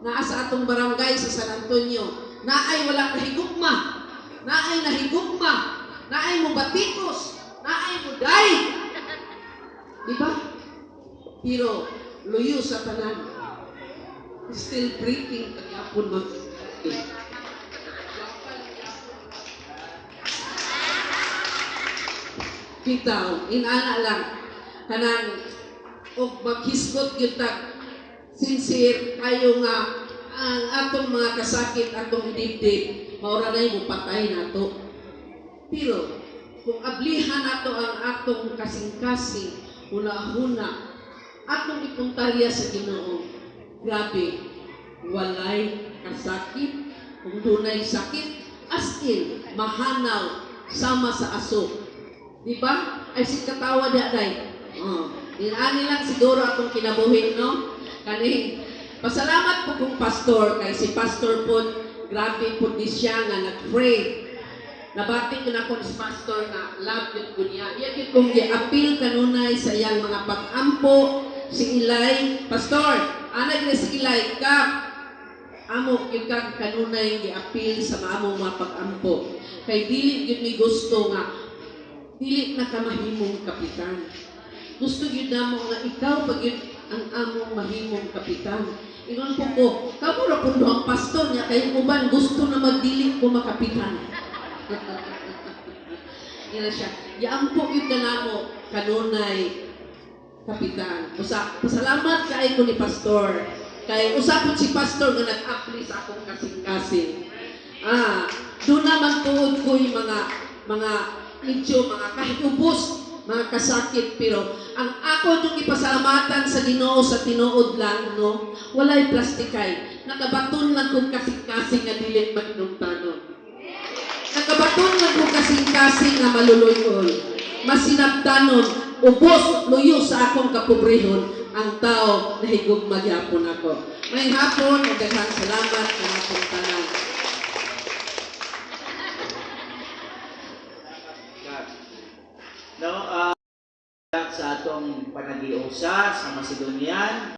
Naa sa atong barangay sa San Antonio. Naay wala kahigugma. Naay nahigugma. Naay mo batikos. Naay mo daig. Di ba? Pero luyo sa tanan. Still breathing pagyapon mag. Bitaw, inana lang kanang og maghisgot gyud tag sincere kayo nga ang atong mga kasakit atong dibdib maura na mo patay nato. Pero kung ablihan nato ang atong kasing-kasing, huna-huna atong ipuntalya sa Ginoo, grabe, walay kasakit. Kung dunay sakit, as in mahanaw sama sa aso. Di ba? Ay si katawa di aday. Oh. Inani lang siguro atong kinabuhi, no? Kaning pasalamat po kong pastor kay si pastor po, grabe po di siya nga nag-pray. Nabati ko na ko ni pastor nga love yun ko niya. Iya gyud kong gi-appeal kanunay sa iyang mga pag-ampo si Ilay. Pastor, ana gyud si Ilay kap amo gyud kag kanunay gi-appeal sa maamong mga pag-ampo. Kay dili gyud mi gusto nga dili na ka mahimong kapitan. Gusto gyud namo nga ikaw pa gyud ang among mahimong kapitan. Ingon po ko, kamo ra pud ang pastor niya kay uban gusto na magdili ko makapitan. Ina siya. Giampo gyud ka namo kanunay, kapitan. Usa pasalamat kay ko ni pastor. Kay usa pud si pastor nga nag-apply sa akong kasing-kasing. Ah, doon naman tuod ko yung mga medyo mga kahit ubos mga kasakit, pero ang ako yung ipasalamatan sa Ginoo sa tinuod lang, no, walay plastikay, nakabaton lang kung kasing-kasing nga dili mahinumtanon, nakabaton lang kung kasing-kasing nga maluluyon, masinabtanon, ubos luyo sa akong kapobrehon, ang tao nahigugma gyapon ako. May hapon ug daghang salamat kanatong tanan. No, sa atong panagiosa sa Macedonian.